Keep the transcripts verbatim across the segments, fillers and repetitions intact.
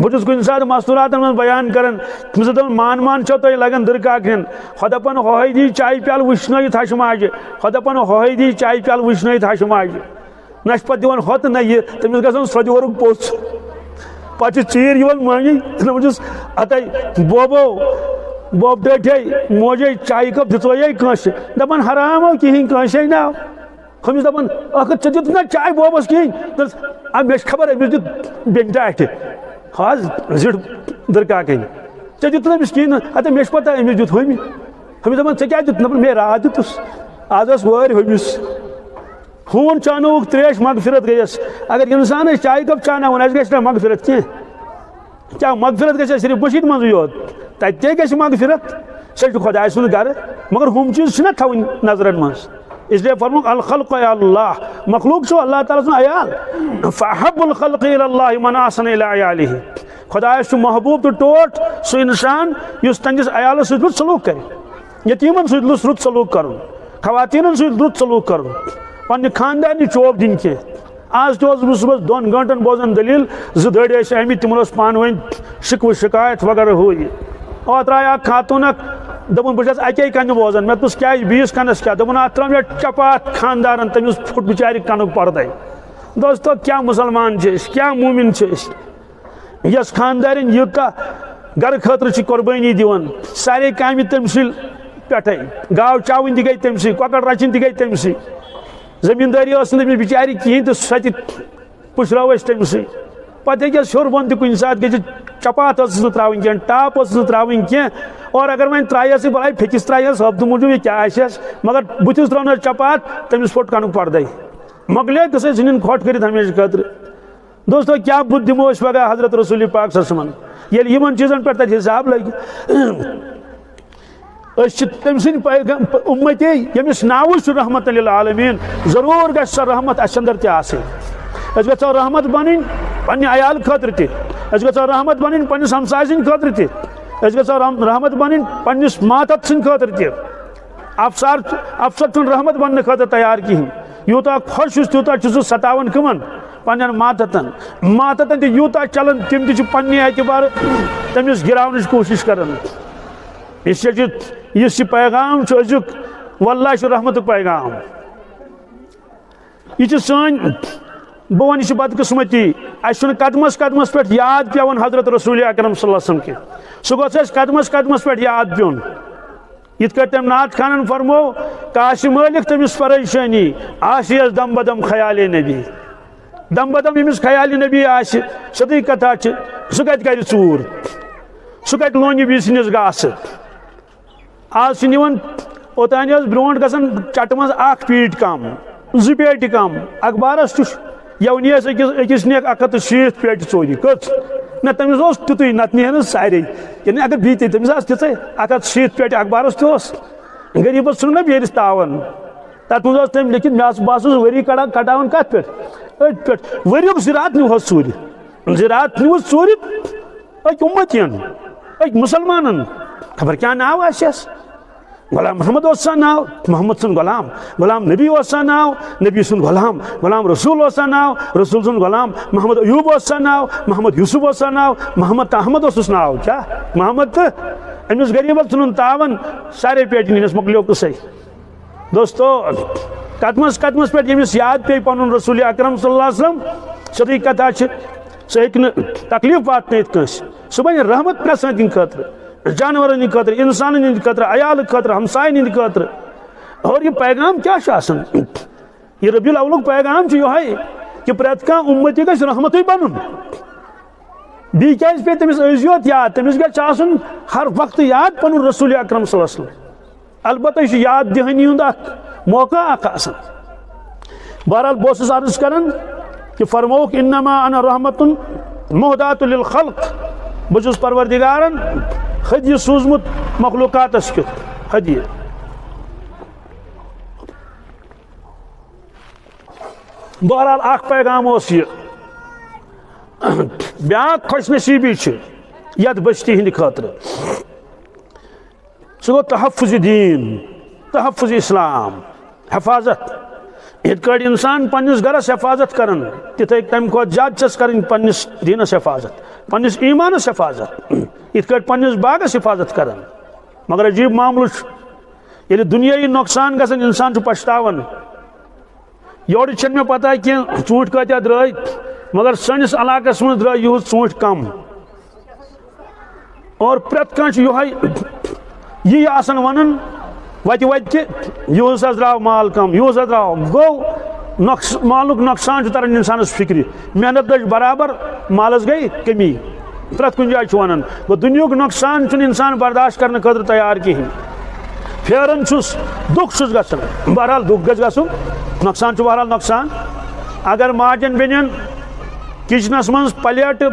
بہٕ چھُس کُنہِ ساتہٕ مستوٗراتن منٛز بیان کران، تٔمِس دَپان، "مان مان چھو تۄہہِ لگان دٕرکاک ہن؟" ہۄ دَپان، "ہۄہے دی چایہِ پیالہٕ وٕشنٲیِتھ ہشہِ ماجہِ۔" ہۄ دَپان، "ہۄہے دی چایہِ پیالہٕ وٕشنٲیِتھ ہشہِ ماجہِ۔" نہ چھِ پتہٕ دِوان ہۄ تہٕ نہ یہِ، تٔمِس گژھان سرٛۄجہِ وَرُک پوٚژھ۔ پتہٕ چھِ ژیٖرۍ یِوان مٔنٛگِنۍ، دَپان چھِس، "ہتے بوبو، بوب ٹٲٹھے، موجے چایہِ کپ دِژوے کٲنٛسہِ؟" دَپان، "حرام ہو کِہیٖنۍ، کٲنٛسے نہٕ آو۔" ہُمِس دَپان، "ٲخٕر ژےٚ دیُت نہ چاے بوبَس کِہیٖنۍ؟" دوٚپُس، "آ، مےٚ چھِ خبر أمِس دیُت بیٚنہِ ٹاٹھِ۔ ہاز زِٹھ دٕرکاکَنۍ۔ ژےٚ دیُت نہٕ أمِس کِہیٖنۍ نہٕ۔ ہَتہٕ مےٚ چھِ پَتہ أمِس دیُت ہُمہِ۔" ہُمِس دَپان، "ژےٚ کیٛازِ دیُت؟" نہ، مےٚ راتھ دیُتُس۔ آز ٲس وٲرۍ ہُمِس۔ ہوٗن چانووُکھ ترٛیش، مغفرت گٔیَس۔ اگر اِنسانَس چایہِ کپ چاناوُن آسہِ، گژھِ نہ مغفرت کینٛہہ۔ کیٛاہ مغفرت گژھِ صرف مٔشیٖد منٛزٕے یوت؟ تَتہِ تے گژھِ مغفرت۔ سُہ چھُ خۄداے سُنٛد گرٕ، مگر ہُم چیٖز چھِنہ تھاوٕنۍ نظرن منٛز۔ اس لیے فرمووُکھ، "الخلق عیال اللہ"، مخلوق چھُ اللہ تعالیٰ سُنٛد عیال۔ "فاحب الخلق الی اللہ من احسن الی عیالہ"، خۄدایَس چھُ محبوب تہٕ ٹوٹھ سُہ اِنسان یُس تٔہٕنٛدِس عیالَس سۭتۍ رُت سلوٗک کرِ، یتیٖمَن سۭتۍ رُت، رُت سلوٗک کرُن، خواتیٖنَن سۭتۍ رُت سلوٗک کرُن، پننہِ خاندارنہِ چوب دِنۍ کینٛہہ۔ آز تہِ اوسُس بہٕ صُبحس دۄن گٲنٛٹن بوزان دٔلیٖل، زٕ دٔرۍ ٲسۍ آمٕتۍ، تِمن اوس پانہٕ ؤنۍ شِکوٕ شِکایت وغیرہ ہُہ یہِ۔ اوترٕ آیہِ اکھ خاتوٗن اکھ، دوٚپُن، "بہٕ چھَس اَکے کَنہِ بوزان۔" مےٚ دوٚپُس، "کیٛازِ بیٚیِس کَنَس کیٛاہ؟" دوٚپُن، "اَتھ ترٛٲو مےٚ چپاتھ خانٛدارَن، تٔمِس پھُٹ بِچارِ کَنُک پردَے۔" دوستو، کیٛاہ مُسلمان چھِ أسۍ، کیٛاہ موٗمِن چھِ أسۍ؟ یۄس خانٛدارِنۍ یوٗتاہ گرٕ خٲطرٕ چھِ قۄربٲنی دِوان، سارے کامہِ تٔمۍ سٕے پٮ۪ٹھَے، گاو چاوٕنۍ تہِ گٔے تٔمۍ سٕے، کۄکر رَچھٕنۍ تہِ گٔے تٔمۍ سٕے، زٔمیٖندٲری ٲس نہٕ تٔمِس بِچارِ کِہیٖنۍ تہٕ سۄ تہِ پُشراو أسۍ تٔمۍ سٕے۔ پَتہٕ ہیٚکہِ اَسہِ ہیوٚر بۄن تہِ کُنہِ ساتہٕ گٔژھِتھ، چپاتھ ٲسٕس نہٕ ترٛاوٕنۍ کینٛہہ، ٹاپ ٲسٕس نہٕ ترٛاوٕنۍ کینٛہہ، اور اگر وۄنۍ ترٛایَس بَلاے پھیٚکِس ترٛایَس ہفتہٕ موٗجوٗب، یہِ کیٛاہ آسہِ اَسہِ، مگر بُتھِس ترٛٲونَس چپاتھ، تٔمِس پھوٚٹ کَنُک پردَے۔ مۄکلے قٕصَے، ژھٕنِن کھۄٹھ کٔرِتھ ہمیشہِ خٲطرٕ۔ دوستو، کیٛاہ بُتھ دِمو أسۍ پگاہ حضرت رسول پاک صلی اللہ علیہ وسلمن، ییٚلہِ یِمن چیٖزن پٮ۪ٹھ تتہِ حساب لگہِ؟ أسۍ چھِ تٔمۍ سٕنٛدۍ پیغام، اُمتی، ییٚمِس ناوٕے چھُ رحمت للعالمین، ضروٗر گژھِ سۄ رحمت اَسہِ اندر تہِ آسٕنۍ۔ أسۍ گژھو رحمت بنٕنۍ پننہِ عیال خٲطرٕ تہِ، أسۍ گژھو رحمت بنٕنۍ پننِس ہمسایہِ سٕنٛدِ خٲطرٕ تہِ، أسۍ گژھو رحم-، رحمت بنٕنۍ پننِس ماتحت سٕنٛدِ خٲطرٕ تہِ۔ افسر، افسر چھُنہٕ رحمت بننہٕ خٲطرٕ تیار کِہیٖنۍ۔ یوٗتاہ خۄش چھُس، تیوٗتاہ چھُ سُہ ستاوان کٕمن؟ پننٮ۪ن ماتحتن۔ ماتحتن تہِ یوٗتاہ چلان، تِم تہِ چھِ پننہِ اعتبارٕ تٔمِس گِراونٕچ کوٗشِش کران۔ یُس یہِ چھُ، یُس یہِ پیغام چھُ أزیُک، واللہ چھُ رحمتُک پیغام۔ یہِ چھِ سٲنۍ، بہٕ وَنہٕ، یہِ چھِ بدقٕسمتی۔ اَسہِ چھُنہٕ قدمس قدمس پٮ۪ٹھ یاد پٮ۪وان حضرت رسول اکرم صلی اللہ علیہ وسلم کینٛہہ۔ سُہ گوٚژھ اَسہِ قدمس قدمس پٮ۪ٹھ یاد پیوٚن۔ یِتھ کٲٹھۍ تٔمۍ نعت خانن فرموو، "کاسہِ مٲلِک تٔمِس پریشٲنی، آسہِ یَس دم بدم خیالے نبی۔" دم بدم ییٚمِس خیالِ نبی آسہِ، سیوٚدُے کتھا چھِ، سُہ کتہِ کرِ ژوٗر؟ سُہ کتہِ لونہِ بیٚیہِ سٕنٛدِس گاسہٕ؟ آز چھِ نِوان، اوٚتانۍ ٲس برونٛٹھ گژھان چٹہٕ منٛز اکھ پیٖٹ کم، زٕ پیٹہِ کم، اخبارس تہِ چھُ۔ یونہِ ٲسۍ أکِس، أکِس نِیَکھ اکھ ہتھ تہٕ شیٖتھ پیٹہِ ژوٗرِ۔ کٔژ؟ نہ، تٔمِس اوس تیُتُے، نتہٕ نیرِ نہٕ سارے۔ یعنی اگر بیٚیہِ تہِ تٔمِس آسہٕ تِژے اکھ ہتھ شیٖتھ پیٹہِ، اخبارس تہِ اوس۔ غریٖبس ژھُن نہ بیٚیِس تاوان۔ تتھ منٛز اوس تٔمۍ لیکھِتھ، مےٚ آسہٕ، بہٕ آسہٕ ؤری کڑان، کٹاوان کتھ پٮ۪ٹھ؟ أتھۍ پٮ۪ٹھ۔ ؤریُک زِراعت نیوٗہس ژوٗرِ۔ زِراعت نیوٗہس ژوٗرِ۔ أکۍ اُمتین، أکۍ مُسلمانن، خبر کیٛاہ ناو آسٮ۪س۔ غلام محمد اوس سا ناو، محمد سُنٛد غلام، غلام نبی اوس سا ناو، نبی سُنٛد غلام، غلام رسول اوس سا ناو، رسول سُنٛد غلام، محمد ایوب اوس سا ناو، محمد یوسف اوس سا ناو، محمد تہٕ احمد اوسُس ناو۔ کیٛاہ؟ محمد تہٕ أمِس غریٖبس ژھُنُن تاون سارے پیٹہِ نِنس، مۄکلیو قصے۔ دوستو، قدمس قدمس پٮ۪ٹھ ییٚمِس یاد پیٚیہِ پنُن رسول اکرم صلی اللہ علیہ وسلم، سیوٚدُے کتھا چھِ، سُہ ہیٚکہِ نہٕ تکلیف واتنٲیِتھ کٲنٛسہِ۔ سُہ بنہِ رحمت پرٛٮ۪تھ سٕنٛدِ خٲطرٕ، جانورن ہٕنٛدِ خٲطرٕ، انسانن ہٕنٛدِ خٲطرٕ، عیالہٕ خٲطرٕ، ہمساین ہٕنٛدِ خٲطرٕ۔ اور یہِ پیغام کیٛاہ چھُ آسان؟ یہِ ربیع الاولُک پیغام چھُ یِہوٚے کہِ پرٛٮ۪تھ کانٛہہ اُمتی گژھِ رحمتٕے بنُن۔ بیٚیہِ کیٛازِ پیٚیہِ تٔمِس أزۍ یوت یاد؟ تٔمِس گژھِ آسُن ہر وقتہٕ یاد پنُن رسول اکرم صلی اللہ علیہ وسلم۔ البتہ یہِ چھُ یاد دِہٲنی ہُنٛد اکھ موقع اکھ آسان۔ بہرحال، بہٕ اوسُس عرض کران کہِ فرمووُکھ، "انما انا رحمتن مہدات للخلق"، بہٕ چھُس پروردگارن ہدیہِ سوٗزمُت مخلوقاتس کیُتھ ہدیہِ۔ بہرحال، اکھ پیغام اوس یہِ۔ بیاکھ خۄش نصیٖبی چھِ یتھ بستی ہٕنٛدِ خٲطرٕ۔ سُہ گوٚو تحفظ دین، تحفظ اسلام، حفاظت۔ یِتھ کٲٹھۍ انسان پننِس گرس حفاظت کران، تِتھے تمہِ کھۄتہٕ زیادٕ چھس کرٕنۍ پننِس دینس حفاظت۔ پننِس ایٖمانَس حفاظت، یِتھ کٲٹھۍ پننِس باغَس حفاظت کران۔ مگر عجیٖب معاملہٕ چھُ، ییٚلہِ دُنیٲیی نۄقصان گژھن، اِنسان چھُ پَشتاوان۔ یورٕ چھَنہٕ مےٚ پَتہ کینٛہہ، ژوٗنٛٹھۍ کۭتیٛاہ درٛٲے، مگر سٲنِس علاقَس منٛز درٛاے یِہُس ژوٗنٛٹھۍ کَم۔ اور پرٛٮ۪تھ کانٛہہ چھُ یِہوٚے، یی آسان وَنان وَتہِ وَتہِ کہِ یِہُس حظ درٛاو مال کَم، یِہُس حظ درٛاو۔ گوٚو نۄقص-، مالُک نۄقصان چھُ تَران اِنسانَس فِکرِ۔ محنت لٔج برابر، مالَس گٔے کٔمی۔ پرٛٮ۪تھ کُنہِ جایہِ چھُ وَنان، گوٚو دُنیہُک نۄقصان چھُنہٕ اِنسان برداشت کرنہٕ خٲطرٕ تیار کِہیٖنۍ۔ پھیران چھُس، دُکھ چھُس گژھان۔ بہرحال، دُکھ گژھِ گژھُن، نۄقصان چھُ بہرحال نۄقصان۔ اگر ماجن بیٚنٮ۪ن کچنس منٛز پلیٹ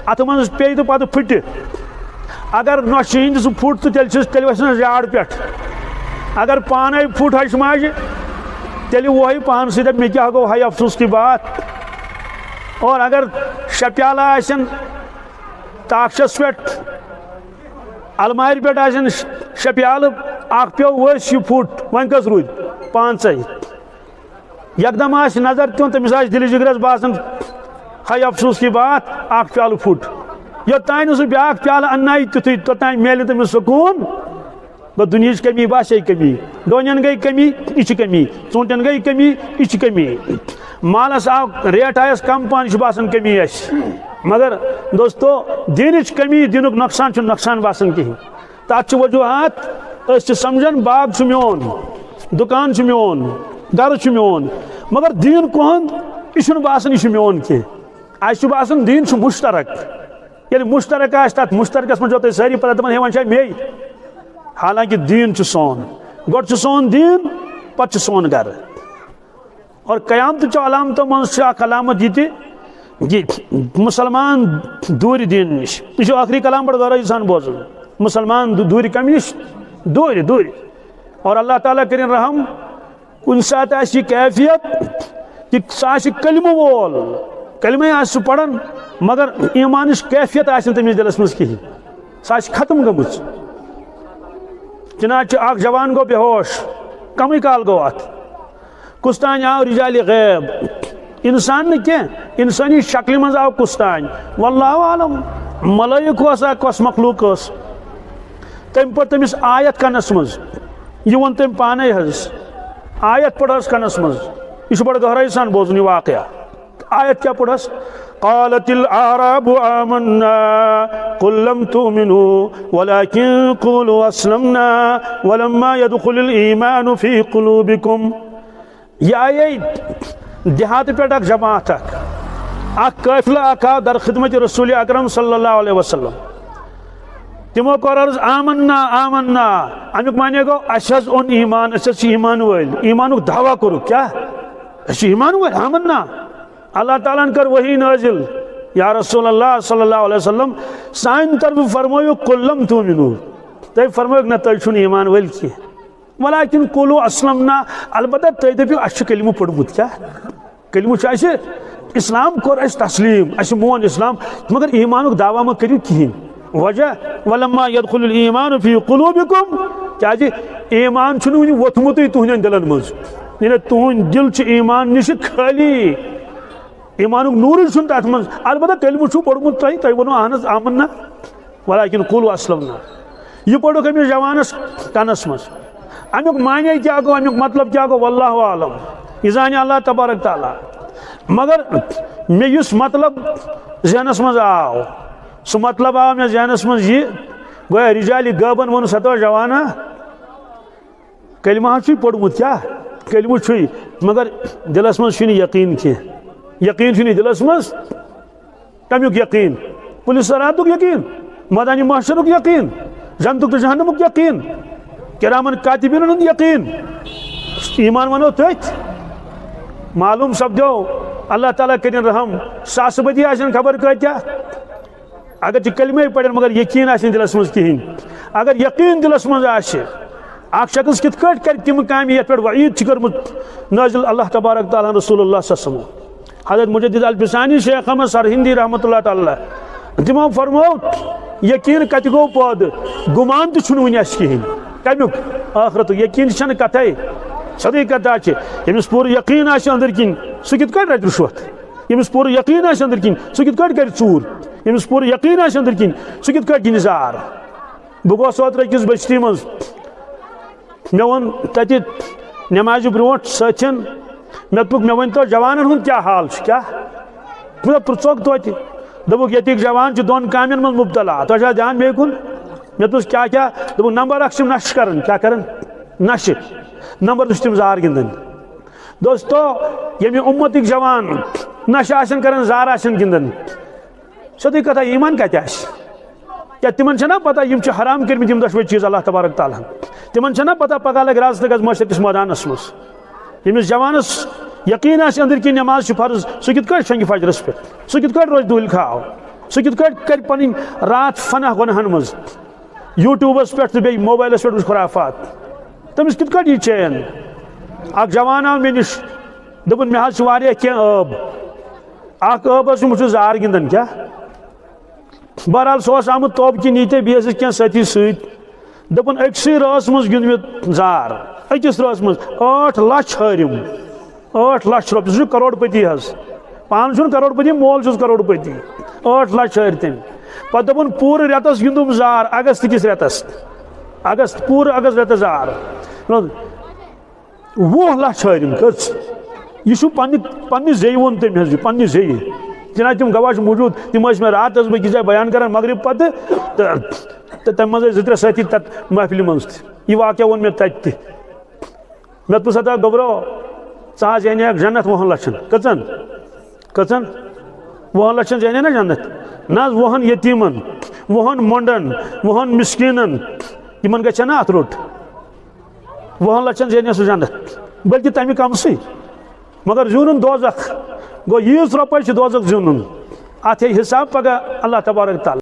اتھٕ منٛز پیٚیہِ تہٕ پتہٕ پھٕٹہِ، اگر نۄشہِ ہٕنٛدِ سُہ پھُٹ تہٕ تیٚلہِ چھُس، تیٚلہِ وَسہِ نہ زیادٕ پٮ۪ٹھ۔ اگر پانے پھُٹ ہشہِ ماجہِ، تیٚلہِ وۄہے پانہٕ سۭتۍ، دَپہِ، مےٚ کیٛاہ گوٚو، ہاے افسوس کی بات۔ اور اگر شےٚ پیالہٕ آسن تاخچس پٮ۪ٹھ، المارِ پٮ۪ٹھ آسن شےٚ پیالہٕ، اکھ پیوٚو ؤسۍ، یہِ پھُٹ، وۄنۍ کٔژ روٗدۍ؟ پانٛژے۔ یکدم آسہِ نظر تِہُنٛد، تٔمِس آسہِ دِلہِ جِگرس باسان، ہاے افسوس کی بات، اکھ پیالہٕ پھُٹ۔ یوٚتام نہٕ سُہ بیٛاکھ پیالہٕ اننایہِ تیُتھُے، توٚتام میلہِ تٔمِس سکوٗن۔ گوٚو دُنیہٕچ کٔمی باسے کٔمی، ڈوٗنٮ۪ن گٔے کٔمی، یہِ چھِ کٔمی، ژوٗنٛٹھٮ۪ن گٔے کٔمی، یہِ چھِ کٔمی۔ مالس آو، ریٹ آیس کم پہن، یہِ چھُ باسان کٔمی اَسہِ۔ مگر دوستو، دیٖنٕچ کٔمی، دیٖنُک نۄقصان چھُنہٕ نۄقصان باسان کِہیٖنۍ۔ تَتھ چھِ وجوٗہات، أسۍ چھِ سمجھان باغ چھُ میون، دُکان چھُ میون، گرٕ چھُ میون، مگر دیٖن کُہُنٛد، یہِ چھُنہٕ باسان یہِ چھُ میون کینٛہہ۔ اَسہِ چھُ باسان دیٖن چھُ مُشترک۔ ییٚلہِ مُشترک آسہِ، تَتھ مُشترکَس منٛز چھِو تُہۍ سٲری پَتہٕ دَپان، ہے، وۄنۍ چھا مے؟ حالانکہِ دیٖن چھُ سون۔ گۄڈٕ چھُ سون دیٖن، پَتہٕ چھُ سون گَرٕ۔ اور قیامتٕچو علامتو منٛز چھِ اَکھ علامت یہِ تہِ، یہِ مُسلمان دوٗرِ دیٖن نِش۔ یہِ چھُ ٲخری کلام، بڑٕ غورٕ سان بوزُن۔ مُسلمان دو-، دوٗرِ کَمہِ نِش؟ دوٗرِ، دوٗرِ۔ اور اللہ تعالیٰ کٔرِن رحم، کُنہِ ساتہٕ آسہِ یہِ کیفیت کہِ سُہ آسہِ کلمہٕ وول، کلمے آسہِ سُہ پران، مگر ایٖمانٕچ کیفیت آسہِ نہٕ تٔمِس دِلس منٛز کِہیٖنۍ، سۄ آسہِ ختم گٔمٕژ۔ چنانچہ اکھ جوان گوٚو بے ہوش، کمٕے کال گوٚو اتھ، کُس تانۍ آو رجالِ غیب، انسان نہٕ کینٛہہ، انسٲنی شکلہِ منٛز آو کُس تانۍ، واللہ اعلم، ملٲیِک اوسا کۄس مخلوق ٲس۔ تٔمۍ پٔر تٔمِس آیت کنس منٛز، یہِ ووٚن تٔمۍ پانے حظ، آیت پٔر حظ کنس منٛز۔ یہِ چھُ بڑٕ گہرٲیی سان بوزُن یہِ واقعہ۔ آیت کیٛاہ پٔر حظ؟ قالت الاعراب آمنا قل لم تؤمنوا ولكن قولوا اسلمنا ولما يدخل الايمان في قلوبكم۔ یہِ آیے دیہاتہٕ پٮ۪ٹھ اکھ جماعت اکھ، اکھ قٲفلہٕ اکھ آو در خدمت رسول اکرم صلی اللہ علیہ وسلم۔ تِمو کوٚر عرض، آمنا، آمنا۔ امیُک معنی گوٚو، اسہِ حظ اوٚن ایمان، أسۍ حظ چھِ ایمان وٲلۍ۔ ایمانُک دعویٰ کوٚرُکھ، کیٛاہ؟ أسۍ چھِ ایمان وٲلۍ، آمنا۔ اللہ تعالیٰ ہن کٔر وحی نٲزِل، یا رسول اللہ صلی اللہ علیہ وسلم، سانہِ طرفہٕ فرمٲیِو، قل لم تؤمنوا۔ تُہۍ فرمٲیِو نہ، تُہۍ چھِنہٕ ایمان وٲلۍ کینٛہہ۔ ولكن قولوا اسلمنا، البتہ تُہۍ دٔپِو، اَسہِ چھُ کلمہٕ پوٚرمُت۔ کیٛاہ؟ کلمہٕ چھُ اَسہِ، اسلام کوٚر اَسہِ تسلیٖم، اَسہِ مون اسلام، مگر ایٖمانُک دعویٰ مہ کٔرِو کِہیٖنۍ۔ وجہ، ولما يدخل الايمان في قلوبكم، کیٛازِ ایٖمان چھُنہٕ وُنہِ ووٚتھمُتٕے تُہنٛدٮ۪ن دِلن منٛز۔ یعنی تُہنٛدۍ دِل چھِ ایٖمان نِش خٲلی، ایٖمانُک نوٗرٕے چھُنہٕ تَتھ منٛز۔ البتہ کلمہٕ چھُو پوٚرمُت تۄہہِ، تۄہہِ ووٚنوُ، اہن حظ، آمنا۔ ولكن قولوا اسلمنا۔ یہِ پوٚرُکھ أمِس جوانَس کَنَس منٛز۔ اَمیُک معنی کیٛاہ گوٚو، اَمیُک مطلب کیٛاہ گوٚو، واللہ اعلم، یہِ زانہِ اللہ تبارک تعالیٰ۔ مگر مےٚ یُس مطلب ذہنَس منٛز آو، سُہ مطلب آو مےٚ ذہنَس منٛز یہِ، گویا رجالِ غٲبَن ووٚن سا تو جوانا، کلمہ حظ چھُے پوٚرمُت، کیٛاہ؟ کلمہٕ چھُے، مگر دِلس منٛز چھُے نہٕ یقیٖن کینٛہہ۔ یقیٖن چھُے نہٕ دِلس منٛز۔ کمیُک یقیٖن؟ پُلہِ صراطُک یقیٖن، مٲدانِ محشرُک یقیٖن، جنتُک تہٕ جہنمُک یقیٖن، کِرامن کاتِبیٖنن ہُنٛد یقیٖن۔ ایٖمان ونو تٔتھۍ۔ معلوٗم سپدیو، اللہ تعالیٰ کٔرِن رحم، ساسہٕ بٔدی آسن خبر کۭتیاہ۔ اگر چھِ کلمے پرن مگر یقین آسہِ نہٕ دلس منٛز کہیٖنۍ، اگر یقین دلس منٛز آسہِ، اکھ شخص کِتھ کٲٹھۍ کرِ تِم کامہِ یتھ پٮ۪ٹھ وعید چھِ کٔرمٕژ نٲزِل اللہ تبارک تعالیٰ ہن رسول اللہ صلی اللہ علیہ وسلم؟ حضرت مجدد الفسانی شیخ احمد سرہندی رحمۃ اللہ تعالیٰ علیہ، تِمو فرموو، یقین کتہِ گوٚو پٲدٕ؟ گُمان تہِ چھُنہٕ وُنہِ اَسہِ کہیٖنۍ۔ کمیُک؟ ٲخرتُک۔ یقین چھنہٕ کتھے، سیوٚدُے کتھا چھِ۔ ییٚمِس پوٗرٕ یقین آسہِ أنٛدٕرۍ کِنۍ، سُہ کِتھ کٲٹھۍ رٹہِ رُشوت؟ ییٚمِس پوٗرٕ یقین آسہِ أنٛدٕرۍ کِنۍ، سُہ کِتھ کٲٹھۍ کرِ ژوٗر؟ ییٚمِس پوٗرٕ یقیٖن آسہِ أنٛدٕرۍ کِنۍ، سُہ کِتھ کٲٹھۍ گِنٛدِ زار؟ بہٕ گوس اوترٕ أکِس بٔستی منٛز، مےٚ ووٚن تَتہِ نٮ۪مازِ برونٛٹھ سٲتھٮ۪ن، مےٚ دوٚپُکھ، مےٚ ؤنۍ تو جوانَن ہُنٛد کیٛاہ حال چھُ؟ کیٛاہ؟ مےٚ دوٚپ، پرٛژھوکھ توتہِ۔ دوٚپُکھ، ییٚتِکۍ جوان چھِ دۄن کامٮ۪ن منٛز مُبتلا، تۄہہِ چھا دھیان بیٚیہِ کُن؟ مےٚ دوٚپُس، کیٛاہ کیٛاہ؟ دوٚپُکھ، نمبر اَکھ چھِ تِم نشہٕ کران۔ کیٛاہ کران؟ نشہٕ۔ نمبر زٕ چھِ تِم زار گِنٛدان۔ دوستو، ییٚمہِ اُمتٕکۍ جوان نشہٕ آسن کران، زار آسن گِنٛدان، سیوٚدُے کتھا، ایمان کتہِ آسہِ؟ کیا تِمن چھنا پتہ یِم چھِ حرام کٔرمٕتۍ یِم دۄشوے چیٖز اللہ تبارک تعالیٰ ہن؟ تِمن چھنا پتہ پگاہ لگہِ رازٕ تہٕ گژھِ معاشرٕ کِس مٲدانس منٛز؟ ییٚمِس جوانس یقیٖن آسہِ أنٛدٕرۍ کِنۍ نماز چھِ فرض، سُہ کِتھ کٲٹھۍ شۄنگہِ فجرس پٮ۪ٹھ؟ سُہ کِتھ کٲٹھۍ روزِ دُہِل کھاو؟ سُہ کِتھ کٲٹھۍ کرِ پنٕنۍ راتھ فنا گۄناہن منٛز؟ یوٗٹیوٗبس پٮ۪ٹھ تہٕ بیٚیہِ موبایلس پٮ۪ٹھ وٕچھِ خرافات۔ تٔمِس کِتھ کٲٹھۍ یی چین؟ اکھ جوان آو مےٚ نِش، دوٚپُن، مےٚ حظ چھِ واریاہ کینٛہہ ٲب۔ اکھ ٲب حظ چھُم، بہٕ چھُس زار گِنٛدان۔ کیٛاہ؟ بہرحال، سُہ اوس آمُت توبہٕ کِنۍ ییٚتہِ، بیٚیہِ ٲسِس کینٛہہ سٲتھی سۭتۍ۔ دوٚپُن، أکسٕے رٲژ منٛز گِنٛد مےٚ زار، أکِس رٲژ منٛز ٲٹھ لَچھ ہٲرِم۔ ٲٹھ لَچھ رۄپیہِ، سُہ چھُ کروڑ پتی حظ۔ پانہٕ چھُنہٕ کروڑ پتی، مول چھُس کروڑ پتی۔ ٲٹھ لَچھ ہٲرۍ تٔمۍ۔ پَتہٕ دوٚپُن، پوٗرٕ رٮ۪تَس گِنٛدُم زار، اگست کِس رٮ۪تَس۔ اگست، پوٗرٕ اگست رٮ۪تَس زار۔ وُہ لَچھ ہٲرِم کٔژ؟ یہِ چھُ پننہِ، پننہِ زیٚیہِ ووٚن تٔمۍ حظ، یہِ پننہِ زیٚیہِ۔ جناب، تِم گواہ چھِ موٗجوٗد، تِم ٲسۍ مےٚ راتَس بہٕ أکِس جایہِ بیان کران مغرب پتہٕ، تہٕ، تہٕ تَمہِ منٛز ٲسۍ زٕ ترٛےٚ سٲتھی تَتھ محفلہِ منٛز تہِ۔ یہِ واقعہ ووٚن مےٚ تَتہِ تہِ۔ مےٚ دوٚپُس، ہتا گوٚبرو، ژٕ حظ زینہٕ ہَکھ جنت وُہَن لَچھَن۔ کٔژَن؟ کٔژَن؟ وُہَن لَچھَن زینہٕ نا جنت؟ نہ حظ، وُہَن یتیٖمَن، وُہَن مۄنڈَن، وُہَن مِسکیٖنَن، یِمَن گژھِ نا اَتھ روٚٹ؟ وُہَن لَچھَن زینہِ سُہ جنت، بلکہِ تَمہِ کَمسٕے۔ مگر زیوٗنُن دوزخ۔ گوٚو، ییٖژ رۄپَے چھِ دوزخ زیوٗنُن۔ اَتھ ہے حساب پگاہ اللہ تبارک تعالیٰ۔